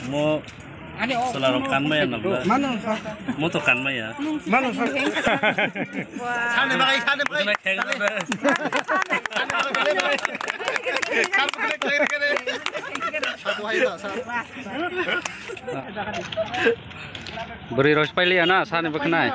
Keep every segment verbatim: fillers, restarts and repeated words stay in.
Mo selarok kanmaya nabla. Mo to kanmaya. Bwrwi rok pailiya na sani bwkhnai.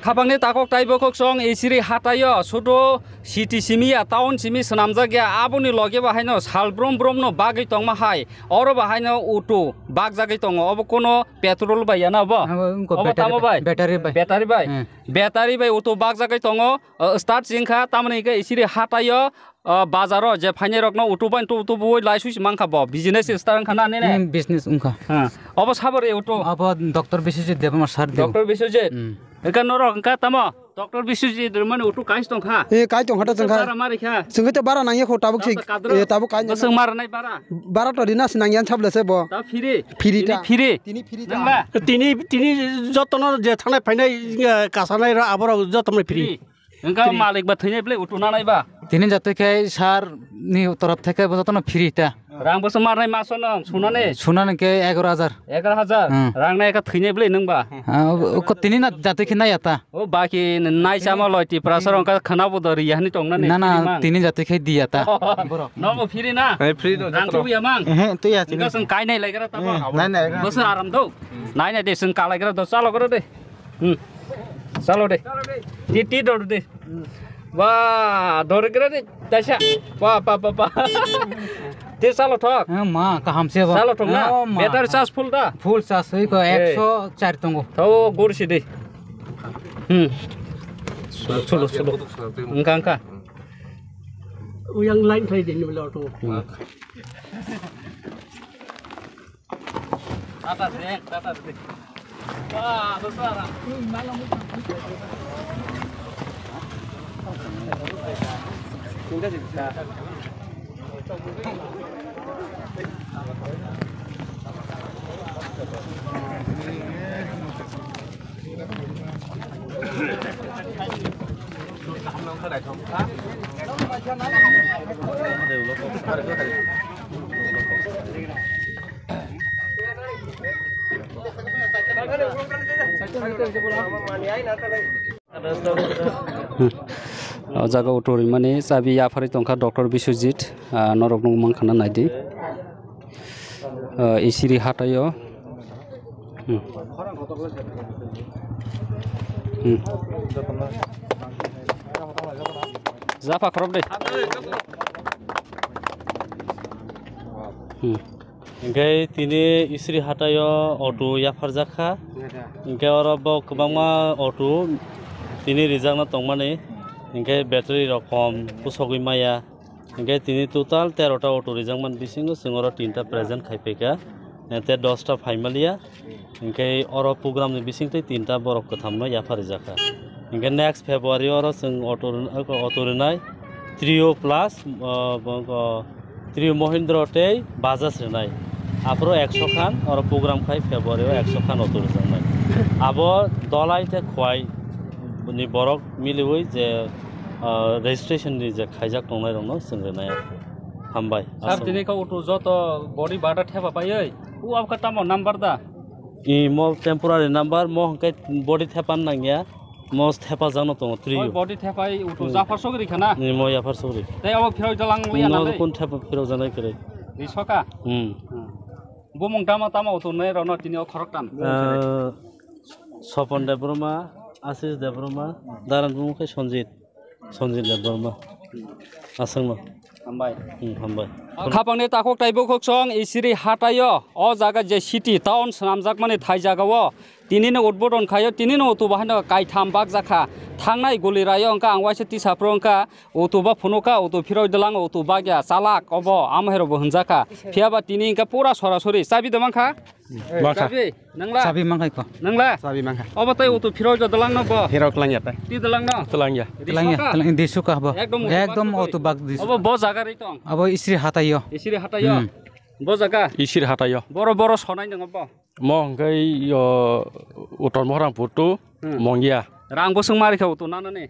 Khapangni takhuk taibo kok song isiri hatayo sudu city simi ya town simi swnamjak ya aboni loge bo haino sal brum brum no bagwi tongma hai oro bo haino auto bakjagwi tongo obo kono petrol bai ya na obo? Abo wngkha obo battery tamo bai, bai? Battery bai. Battery bai. Hmm. Battery bai auto bakjagwi tongo, uh, start singkha tamoni hwnkhe isiri hatayo, uh, bazaro je phainai rokno auto bai tubu tubu lai suisi mankha bo business start wngkha na nene? Hmm, business wngkha. Ha. Obo sabari auto? Abo Doctor Biswajit Debbarma sir de. Doctor Biswajit? Hmm. Eka norok wngkha tamo? Doctor Biswajit rwmani auto kais tongkha? Eh, kai tongkha to chwngkha. Bara mari kha? Chwngkha to bara nangya kho tabuk si. Kadro? Eh, tabuk kai. Bwswng maranai bara? Bara to rina si nangya sable se bo. Ta free? Free ta. Tini free? Tini free ta. Nangla? Tini, tini jotono je thanai phainai, eh, kasanai ra aborok jotono free. Free. Wngkha malik ba thwinai bwlai utu nanai ba? Tini jatwi khe sir ni torof theke bo jotono free ta. Rang bwswk marnai maso nang sunani? Sunani khe egaroh hajar. Egaroh hajar? Hmm. Rang nai kha thwinai bwlai nwng ba? Ah, o, o, tini na jatwi khe naiya ta. O baki nai chama loi Tiprasa rok wngkha khwna bo do riya hani tongnani. Na, na, tini mang. Tini jatwi khe diya ta. Nobo free na? Eh, free do, rang joto. Tuya mang. Eh, tuya, wngkha tini. Chwng kainai laigra ta bo. Eh, nai, nai. Bwswk aram do. Nai, nai de, chwng kalaigra do, chalo gro de. Hmm. Chalo de. Ti, ti dor de. Ba, dor gira de. Taisa. Ba, ba, ba, ba. Ti chalo thok. Eh, ma, kaham se ba. Chalo thok na. Oh, ma. Battery charge full da? Full charge, oi ko, eh, ekso char tongo. Tho, gur si de. Hmm. Sulo, sulo, sulo. Engka, engka. Uyang line khai de ni bela auto. Hmm. Tata se, tata se. Wah, besar. O jaga auto rimani chabi yapharwi tongkha Doctor Biswajit, ah, norok nukmankha na naidi. Ah, isiri hataio. Hmm. Hmm. Japha khorok de. Hmm. Hinkhe tini isiri hataio auto yapharjak kha. Hinkhe oro bo kwbangma auto tini rijakna tongmani. Hinkhe battery rok kom pusogwi maya. Hinkhe tini total terota auto rijakmani bisingo chwng oro tinta present khai phaikha, eh, tei dosta phaimaliya. Hinkhe oro program ni bisingtwi tinta borok kwthamno yapha rijakha. Hinkhe next February oro chwng auto rin-, auto rinai trio plus, ah, bo, ah, trio Mahindra tei Bajaj rinai. Aphuru ekso khan oro program khai February o ekso khan auto rijaknai. Abo Dolai tei Khowai ni borok miliwi je, ah, registration ni je khaijak tongnai rokno chwng rinai. Hambai. Sir, aswk. Tini kha auto joto body bada thepa paiwi, u abkha tamo number da? I mo temporary number, mo hwnkhe body thepan nangya, mo thepa jakno tongo trio. Oi, body thepai auto. Hmm. Japhar sogri khana? I mo yaphar sogri. Tei abo phiroi dalang liya na no le? Kun thepa phiroi janai kwrwi. Risoka? Hmm. Hmm. Bumung tamo tamo auto ne rono tini o khorok tam? Ah, Sopon Debbarma, Asis Debbarma, darang bumung khe Sonjit. Sanjay Debbarma. Aswkno. Hambai. Hmm, hambai. Khapangni takhuk tei bukhuk song isiri hataio, o jaga je city town swnamjakmani thai jagao tinino udbodon khaio, tinino utubo haino kaitham bakjakha. Thangnai guli raio wngkha ang waisa tisaphru wngkha, utubo phunukha, utu phiroi dwlang, utu bagya, chalak obo, amherokbo hwnjakha. Phiyaba tini wngkha pura sorasori. Chabi de mankha? Mankha. Chabi, nangla? Chabi mankhai ko. Nangla? Chabi mankha. Obo tai utu phirok jo dalang no bo. Phirok lang ya tai. Ti dalang no? Talang ya. Talang ya, Risoka? Talang di suka bo. Ekdom utu Ekdom bak utu bak di. Obo bo jaga ri tong. Abo isri hataio. Isri hataio. Hmm. Bo jaga. Isri hataio. Boro boro sonai nang bo. Mo hwnkhe yo utor Mohorang putu. Hmm. Mongya. Rang bo swng mari kha utu nana ni.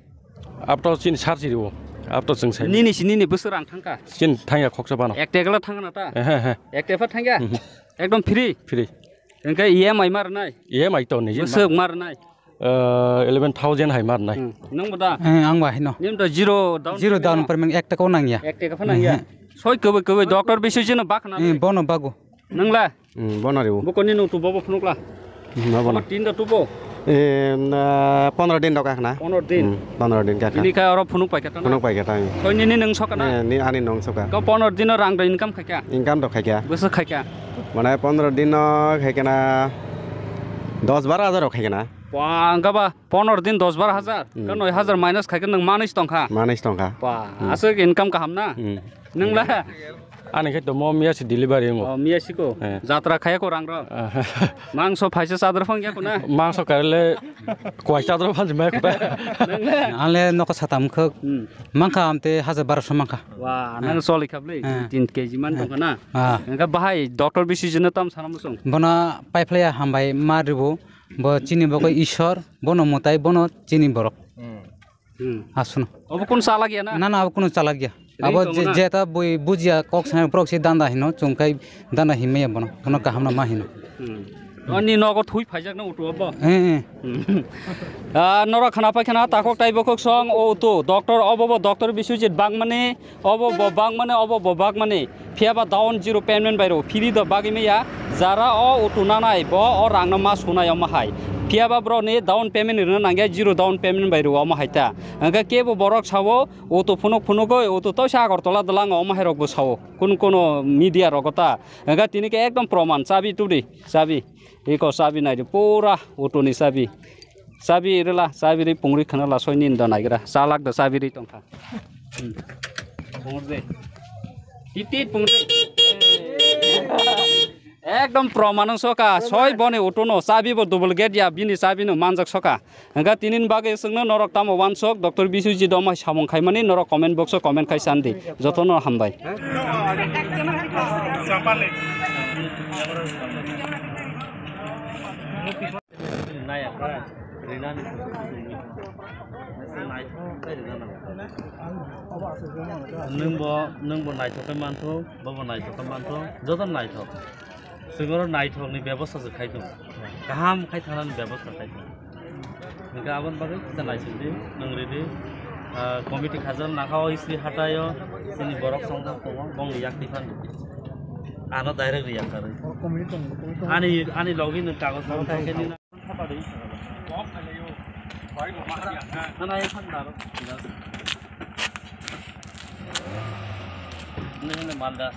Abto chini sar chiri o. Abo to chwng sai. Nini si nini bwswk rang thangkha? Chini thangya khoksa bano. Ek tegla thangna ta? Ehe, ehe. Ek tefa thangya? Mhm. Ekdom free? Free. Hwnkhe E M I ma rwnai? E M I to niji. Bwswk ma rwnai? Eh, eleven thousand hai ma rwnai. Hmm. Nang bo da? Eh, ang ba hino. Nim to zero down Zero payment down na? Payment ek taka nangya. Ek taka pha nangya. Mhm. Soi kwbwi kwbwi doctor Biswajit no bakna Eh, nai? Bono bago. Nangla? Hmm, bono ribu. Bokoni nung tubo bo phunukla? Hmm, bono. Tin da tubo? Eh, na, pondro din dok akhna. Pondro din? Hmm, pondro din kakha. Ini kha oro phunuk paikha ta na? Phunuk paikha ta. Soi nini nung soka na? Eh, ni ani nung soka. Ka pondro din rang da income khaikha? Income dok khaikha. Bwswk khaikha? Mane pondro din no khaikha na dos baro hajar rok khaikha na. Wah, angka ba pondro din dos baro hajar. Hmm. Ka noi hajar minus khaikha nung manwi tongkha. Manwi tongkha. Wah, Hmm. Aswk income kaham na? Hmm. Nungla? Ani khe to mo miya si delivery mo. Oh, miya siko. Eh. Jatra khaya ko rang ro. Ah. Mangso phaisa chadra phang ya ko na. Mangso karile kwai chadra phang jima ko ta. Nungla? Ale noko satam khok. Hmm. Mangkha amte hajar baro so mangkha. Wah, nang Eh. Choli khabli. Eh. Tin K G man Eh. Tongkha na. Ah. Angka bahai doctor Biswajit no tam sana musung. Bono paiphlaya hambai ma ribu. Bo chini bo khe Ishwar, bono mwtai, bono chini borok. Hmm. Hmm. Aswkno. Obo kun chalak ya na? Na, na, abo kunu chalak ya. Ring Abo tongo je, na? Jeta bui bujiya kok sanai borok se danda hino, chwng kai danda hinmaya bono. Bono kaham no ma hino. Hmm. Ani nogo thui phaijak na utu obo? Eh, eh. Hmm. Ah, norok khana pai khana takhok tai bokhok song o utu. Doctor obo bo doctor Biswajit bangmani Obo bo bangmani, obo bo bangmani. Phiya ba down zero payment bai rw, phiri do bagwi maya. Jara o utu nanai, bo o rangno ma sunai omo hai. Phiya ba borokni down payment rwna nangya, zero down payment bai rw omo hai ta. Hwnkhe kebo borok sao, utu phunuk phunugwi, utu toisa Agartala dwlang omo hai rokbo sao. Kun kuno media rogo ta. Hwnkhe tini khe ekdom proman, chabi tudi, chabi. Iko chabi naidi, pura utuni chabi. Chabi rwla, chabi ri pungri khwna la soi nini do naigra. Chalak do chabi ri tongkha. Hmm. Pungri. Tit tit pungri. Ekdom proman wng soka, soi boni utuno, chabi bo double gate ya, bini chabi no manjak soka. Hwnkha tini ni bagwi chwngno norok tamo wansok, doctor Biswajit Doma samung khaimani norok comment box o comment khai sandi. Jotono hambai. Naya kha, rinani naithok khe rina nango. Nwngbo, nwngbo naithok khe manthok, bobo naithok khe manthok, joto naithok. Chwng oro naithokni bebosta se khai tongo. Kaham khai thangnani bebosta khai tongo. Hingke aboni bagwi kisa naisingdi, nwng ridi. Ah, committee khajak nangkha o Isri hataio, chini borok songthang tongo, bongni yak tiphano. Ano direct riya karwi. Ani, ani logi nwng kagoz rok thangkhe nini. Nini mal das.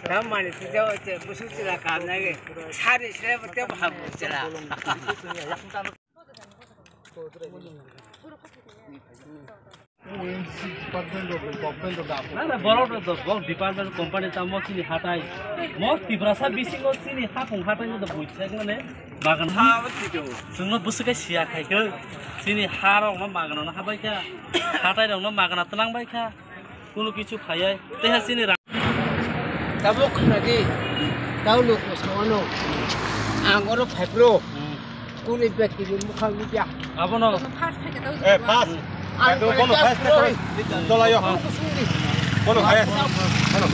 Tamani sida wacha busu chila kamna ge. Sari sida wacha babu chila. Na, na, borok rok to, borok department company tamo chini hatai. Mo Tiprasa bisingo chini hapung hatai no to buichek mane. Magana ha, chwngno bwswk khe siya khai khe. Chini ha rokno magana no habai kha. Hatai rokno magana twnang bai kha. Kunu kichu khayai. Teha chini ra- Tabuk khna di. Tau nuk sawano. Ang oro phai pro. Hmm. Kuni bek kini mukhang ni ya. Abono. Eh, pass. Ang Ayo, bono pass ta koi. Dolayo. Bono sungdi. Bono khaya. Bono.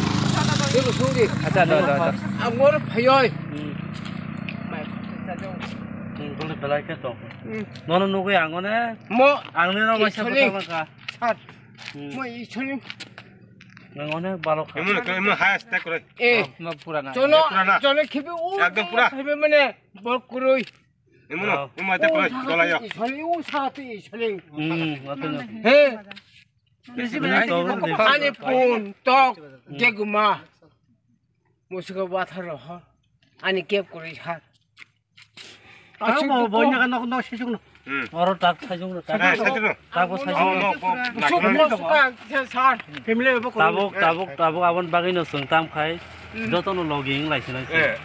Bono sungdi. Acha, acha, acha, acha. Ang oro phayoi. Hmm. Mai. Hmm, bono belai khe to. Hmm. Nono nugui ang one. Mo. Ang nino mai sa Isoli. Bwtang ka. Sat. Hmm. Mo Isoli. Nang one balok. Emo, emo highest ta koi. Eh. Mo purana. Jono, purana. Jono khibi u. Ekdom pura. Khibi mane bol kurui. Emo no, emo ta koi. Dolayo. Isoli u sat Isoli. Hmm, ato no. He. Ani pun tok jeguma. Musiko wathar roho. Ani kep kuri ha. Ang bo boina ka nok nok sijung no. Hmm. Oro tak sajung no. Eh, sajung no. Tak bo sajung no. Suk mo suka sar. Family bo ko. Tabuk, tabuk, tabuk abon bagwi no sung tam khai. Hmm. Joto no logging lai sinai. Eh.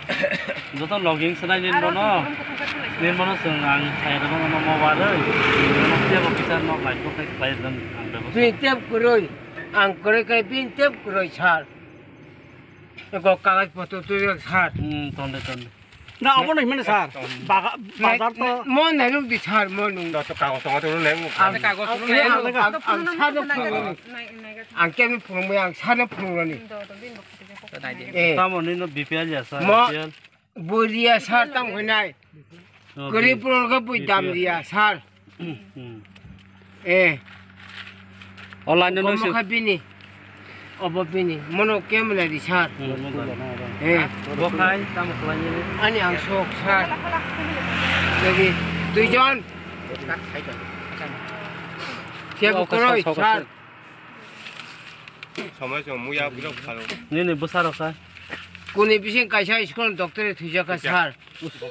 Joto logging sinai ni bono. Ni bono sung ang sai da bono mo waroi. Mo tebo kita nok lai ko khai khai dan ang bebo. Bin tep kuroi. Ang kuroi kai bin tep kuroi sar. Eko kagai poto tu sar. Hmm, tonde, tonde. Na, obo nai mane sar. Baga-, bazar to. Mo nai nuk di sar, mo nuk. To, to kagos tongo to nai nuk. Ang, kagos ang, nai nuk. Ang, ang sar no phunuk ni. Ang kemi phunuk ni, ang sar no phunuk ni. Eh. Tamo ni no B P L ya sar, Mo-, B P L. Buriya sar tang hoi nai. Oh, Gari bi-, pulor ka bui dam bi-, dia, sar. Hmm. Eh. Online no Omo nung si- kha bini. Obo bini. Mono kemla di, sar. Hmm, mo gari. Eh. Bo khai, tamo khlai ni. Ani ang sok, sar. Jadi, duijon. Siya Bo bo koroi, sok, sok, sar. sok. Samai chwng muya bwrok pharo. Nini bwsarok kha. Kuni bising kaisa school ni doctor thwijak kha, sir.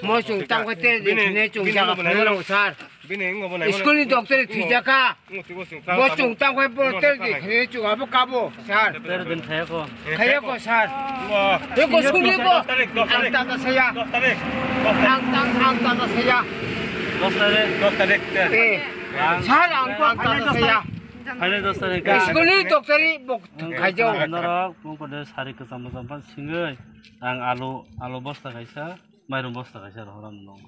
Mo chwng tangkhe tere di khne chwng jaga phano rw, sir. Bini ngo bo nai. School ni doctor thwijak kha. Ngo tibo chwng Bo chwng tangkhe bo tere di khne chwng abo kabo, sir. Tere din khaya ko. Khaya ko, sir. Eko school ni bo. Ang tata saya. Ang tang, ang tata saya. Dos tarik. Dos tarik. Eh. Sir, ang tata saya. Phainai dos tarik. School ni doctor ni bo. Ang khaijao. Norok, mung kode sari kwcham kwcham phan singwi, ang alu, alu bosta kaisa, mairum bosta kaisa rohorani nongo.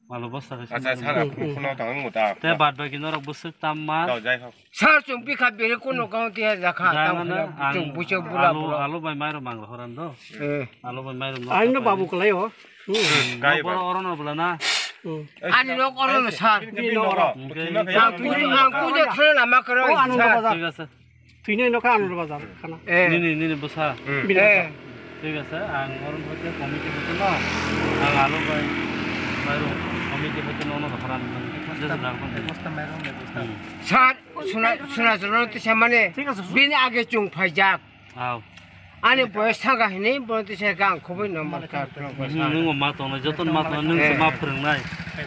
Alu bosta kaisa. Acha, mairum sara, bosta. Phone tang mo ta. Te bad baki norok bwswk tam ma. Dao, jai hok. Sir, chwng bikha bere kono kaun tiya jakha, Jai tang mane phila, ang chwng bucho bula alu, bula. Alu bai mairum ang rohoran do. Eh. Alu bai mairum. Aino babu kalai ho. Hmm. Kai Nok ba. Oro, oro no bwla na. Hmm. Ani nok oro no, sir. Bini nok oro. Ang pujo, ang pujo thana lama karo, oh, Ananda sir. Bazar. Thik ase. Thwinai nokha Ananda Bazar khana. Eh. Nini, nini bwsa. Hmm. Bini bwsa. Eh. Thik ase, ang oro hoite committee hoite no. Ang alo bai, bai ro, committee hoite no, no haram. Bebostha, bebostha mairung, bebostha. Hmm. Sir, suna, suna, suna, suna, sir. Thik ase. Bini age chwng phaijak. Aw. Ani boyos thangkha hinwi bono tisa khe ang khobwi no mankha. Hmm, nwng ma tongnai, joto ma tongnai, nwng se ma phwrwngnai.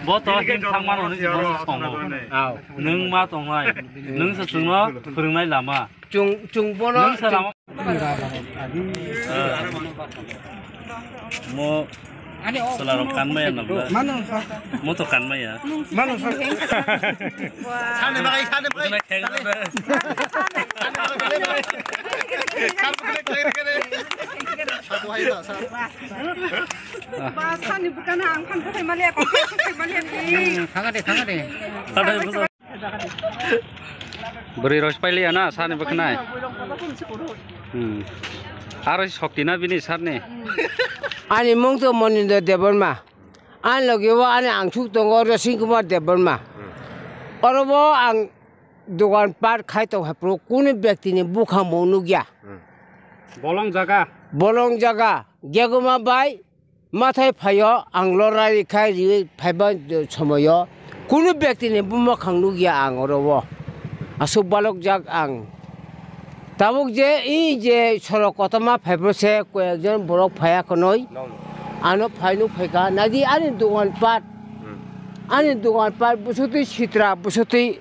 Bo to him thangmano hinwi se bono songo. Aw. Nwng ma tongnai, nwng se chwngno phwrwngnai lama. Chwng, chwng bono. Nwng se lama. Mo Chwla rok kanmaya na bla? Mano sa. Mo to kanmaya. Mano sa. Sani bagai, sani bagai. Bujna khek na. Ba, sani bukana ang khan bukai maliya, kok bukai maliya. Thanga de, thanga de. Thanga de. Bwrwi rok pailiya na, sani bwkhnai. Hmm. Aro shokti na bini sarni. Ani mung to Monindra Debbarma. Ani logi o ani angsuk tongo Rosing Kumar Debbarma. Oro bo ang dogan pat khai tong hai, kunu bekti ni bukhang bo nukya. Bolong jaga. Bolong jaga. Geguma bai Mathai phaio ang lorari khai riwi phaiba somoio kunu bekti ni buma khang nukya ang oro o. Aswk balok jak ang. Tabuk je i je sorok kotorma phaibo se koyek jon borok phaiya khonoi. Ano phai nuk phaikha. Nadi ani dogan pat. Ani dogan pat bwswtwi sitra, bwswtwi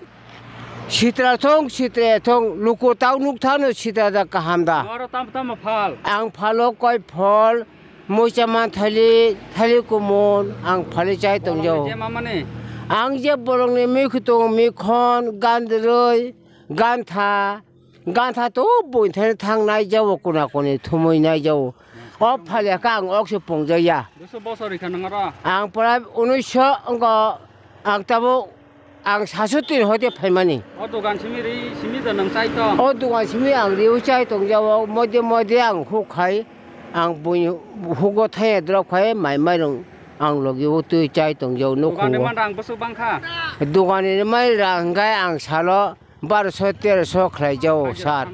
sitra thong, sitra thong. Luku tau nuk thano sitra da kaham da. Oro tam tamo phal. Ang phalo koi phol. Muicha man thali, thali kumun, ang phali chai tongjago. Borokni je mamani? Ang je borokni mikhutung, mikhon, gandroi, gantha, gantha to buini thani thang nai jago, kuna kuni thumui nai jago. O phali kha ang ok se pongjakya. Dusu bosor rikha nang oro? Ang pora unisho wngkha, ang tabuk Ang saswtwi hoite phaimani. O dogan simi ri, simi da nang chai tong? O dogan simi ang riwi chai tongjago, moide moide ang huk khai, ang buini hugo thaya drop khai, mai mairung ang logi o twi chai tongjago, nukhungo. Dogan ni man rang bwswk bangkha? Dogan ni mai rang hwnkhe ang salo barosho terosho khlai jago, sir.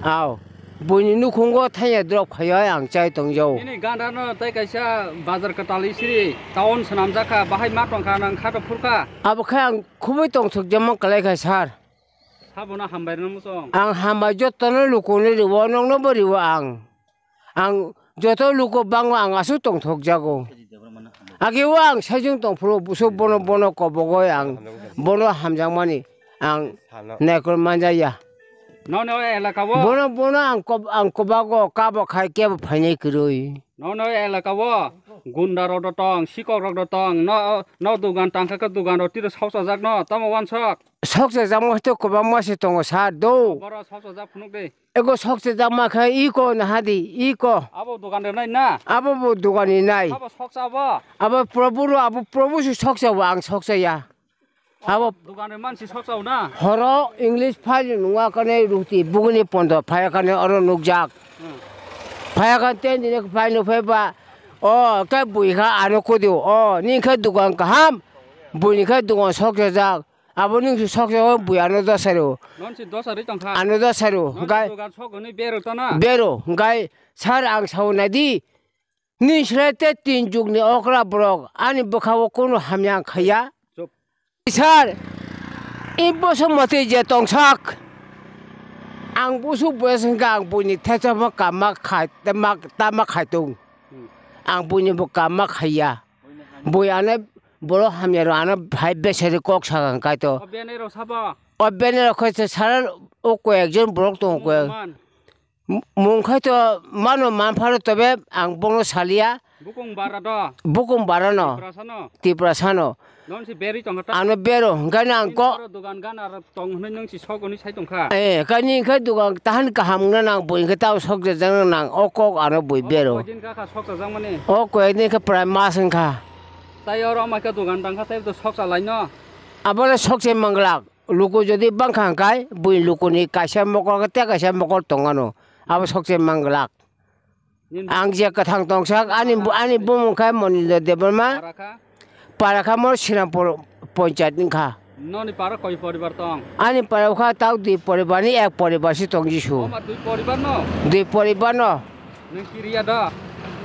Aw. Buini nukhungo thaya drop khaio ang chai tongjago. Nini ganda no tai kaisa bazar kwtal siri town swnamjak kha, bahai ma tongkha nang kha to phurkha. Abo khe ang khubui tongthok jemon kwlai kha, sir. Sabono hambai rwna muchung. Ang hambai jotono lukuno riwo, nokno bo riwo ang. Ang joto luku bango ang aswk tongthok jago. Age o ang sajwng tongphuru busuk bono, bono kobogoi ang bono hamjakmani ang naikol manjaya. Nono elaka o? Bono, bono ang kob-, ang kobago kabo khai kebo phainai kwrwi. Nono elaka o? Gunda rok do tong, sikok rok do tong. No, no dugan tangkha khe dugan rok tiro sokchajak no, tamo wansok. Sokchajak mo to kwbangma se tongo sir do. Boro sokchajak phunuk de. Ego sokchajak ma khe iko na hadi, iko. Abo dugan rok nai na. Abo bo dugan ni nai. Abo sokcha abo. Abo Prabhu ro, abo Prabhu se sokcha bo ang sokcha ya. Abo dugan ni mansi sokchao na. Horo English file nungwa kane ruti buguni pondo phaya kane oro nukjak. Hmm. Phaya kan ten dine phai nukphai ba. O, ke bui kha ano kudu. O, ni khe dugan kaham. Bui ni khe dugan sokjajak. Abo ni sokjak bui ano dosaro. Non si dosari tongkha. Ano dosaro. Non gai dugan sokgoni bero tona. Bero, gai sir ang sao nai di. Ni sre te tin jug ni okra borok ani bwkha o kunu hamya ang khaiya. Chup. Sir, i boso mati je tongsak. Ang busu boyas hingka ang buini thecha bo kama khai, tama, tama khai tung. Hmm. Ang buini bo kama khaiya. Bui ane boro hamya ro ano phai besari kok sakang kaito. O benai rok sabo? O benai rok khai se sir o koi ekjon borok tongo koi. Man. M-, mung khai to mano manpharo tobe ang bono salia. Bukung bara do. Bukung bara no. Tiprasa no. Tiprasa no. Non si beri tongkha ta. Ano bero, hingkhe no ang ko. Boro dugan gana rok tong hwnwi nung si sok hwnwi sai tongkha. Eh, kani hingkhe dugan tahan kaham wngna nang bui hingkhe tao sok jajak nang o kok ano bui bero. Kojin kha kha sok jajak mani. O koi ni khe prai mas wngkha. Tai oro mai khe dugan tangkha tai to sok chalai no. Abole sok se manglak. Luku jodi bangkha hwnkhe bui lukuni kaisa mokol khe tei kaisa mokol tongano. Abo sokse manglak. Nini ang je kwthang tongsak ani bu-, ani bumung khe Monindra Debbarma. Para kha? Para kha mo Srinampur ponchayat wngkha. Noni para koi poribar tong? Ani para kha tao dui poribar ni ek poribar si tong jisu. Oma dui poribar no? Dui poribar no. Nwng kiriya da?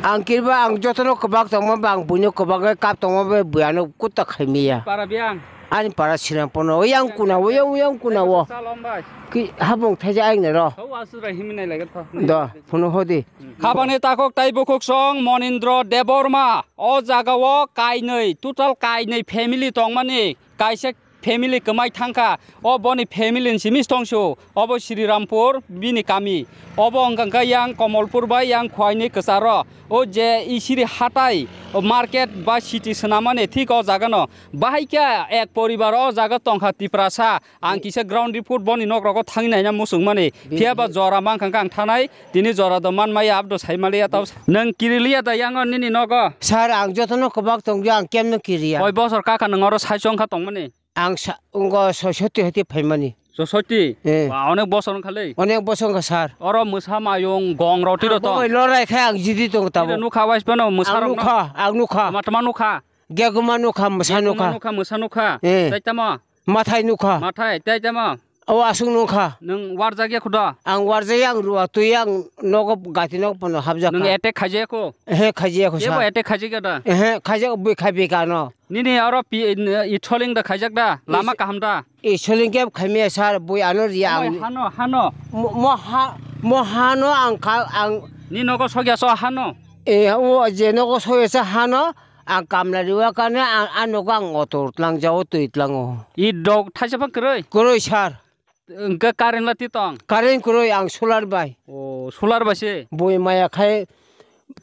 Ang kiriba ang jotono kwbak tongma ba ang buino kwbak kap tongma ba bui ano kutta khaimiya. Para biyang? Ani para sinang pono, oyang kuna, oyang, oyang kuna o. Salom bai. Ki habung thaja aing nero. Hau asu rai himi nai laga tho. Do, phunu hodi. Khabangni takhuk tai bukhuk song Monindra Debbarma. O jaga o kainwi, total kainwi family tongmani. Kaisa family kwmai thangkha, o boni family ni simi tongsu, obo Srirampur bini kami, obo wngkha khe yang Komolpur bai yang Khwaini kwcharo, o je Isiri hatai, o market ba city swnamani thik o jaga no, bahai khe ek poribar o jaga tongkha Tiprasa, ang kisa ground report boni nok rogo thangwi naina muchung mani, phiya ba jora mankha khe ang thanai, tini jora do man maya abdo sai maliya tao. Nwng kiriliya da yango nini nogo? Sir, ang jotono kwbak tongya, ang kemno kiriya. Koi bosor kaka nwng oro sai chongkha tongmani? Ang sa-, wngkha soisoti hoti phaimani. Soisoti? Eh. Ba, onek bosor wngkha le? Onek bosor wngkha, sir. Oro mwsa mayung gong rok tiro tong? Abo lorai khai ang jidi tong tabo. Tiro nukha wais phano mwsa rok no? Ang nukha, ang nukha. Tama tama nukha? Geguma nukha, mwsa nukha. Geguma nukha, mwsa nukha. Eh. Tai tamo? Mathai nukha. Mathai, tai tamo? O aswk nukha. Nwng warjak ya khuda? Ang warjak ya, ang ruwa twi ang nogo gati nok pono hapjak. Nwng attack khaijak ko? Ehe, khaijak ko, sir. Kebo attack khaijak ya da? Ehe, khaijak bui khai bika no. Nini oro pi-, i tholing da khaijak da? Lama kaham da? I tholing kebo khaimya sir, bui ano riya ang. Hano, hano. Mo, mo ha, mo hano ang kha, ang. Ni nogo sogya so hano? E, o je nogo sogya sa hano, ang kamla riwa kane, ang, ang nogo ang otor tlang jao twi tlango. I dok thaisa phang kwrwi? Kwrwi sir. Hwnkhe current la twi tong? Current kwrwi, ang solar bai. O, solar bai se? Bui maya khai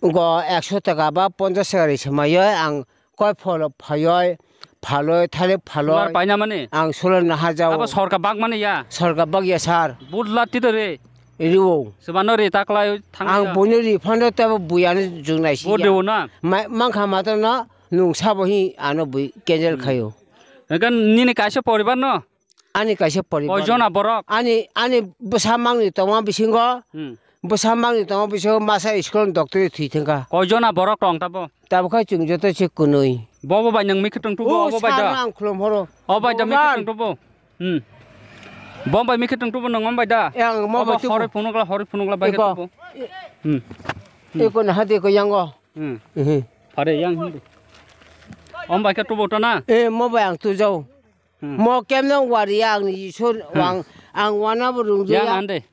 go ekso taka ba ponchash taka ri se maiyo, ang koi pholo phaiyo, phaloi, thalik phaloi. Solar paina mani? Ang solar naha jao. Abo sorkar bak mani ya? Sorkar bak ya, sir. Vote la twi tong ri? Riwo. Sebano ri taklai thang ya? Ang buino ri phano tabo bui ano jung nai si ya. Vote riwo na? Ma-, mankha matano nung sabo hi ano bui cancel khaio. Hwnkhe nini kaisa poribar no? Ani kaisa poribar. Koi jona borok? Ani, ani bwsa mangni tongma bisingo, hmm, bwsa mangni tongma bisingo masa school ni doctor thwi thangkha. Koi jona borok tong tabo? Tabo khe chwng joto se kwnwi. Bo bo bai nwng mikhe tong tubo, o bo bai da? Sano ang khulum horo. O bai da mikhe tong tubo? Hmm. Bo bai mikhe tong tubo nwng mo bai da? Ang mo bai tubo. Hori phunukla, hori phunukla bai khe tubo. Hmm. Eko na hadi ko yango. Hmm. Ehe. Phare yang hindu. Om bai khe tubo to na? Eh, mo bai ang tujao. Hmm. Mo kemno wari ang ni Isor, hmm, ang, ang wana bo rung yang ya. Ande.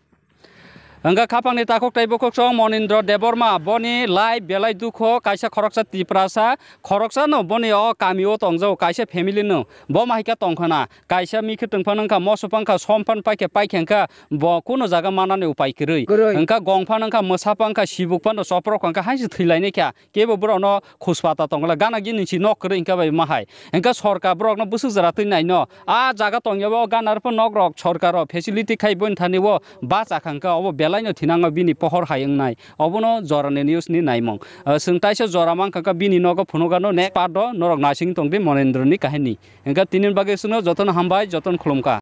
Hwnkha khapangni takhuk tei bukhuksong Monindra Debbarma, boni lai belai dukho, kaisa khoroksa Tiprasa, khoroksa no boni o kami o tongjago, kaisa family no, bo mahaikhe tongkhana, kaisa mikhe tongphano wngkha, moso phano wngkha, som phano paikhe, paikhe wngkha, bo kuno jaga manani upai kwrwi. Kwrwi. Wngkha gong phano wngkha, mwsa phano wngkha, sibuk phano choprok wngkha, hainse thwilainai kha. Kebo borokno khuspata tongla, gana gini si nok kwrwi hwnkha bai ma hai. Hwnkha sorkar borokno bwswk jora twi naino. A jaga tongyabo gana rwphano nok rok sorkar o facility khai boni thani o bacha kha hwnkha obo belai no thinango bini pohor hai wngnai. Obono jorani news ni naimung. Ah, chwng taisa jora mankha kha bini nogo phunukano next part o norok naising tongdi Monendra ni kahini. Hwnkha tini bagwi chwngno jotono hambai, jotono khulumkha.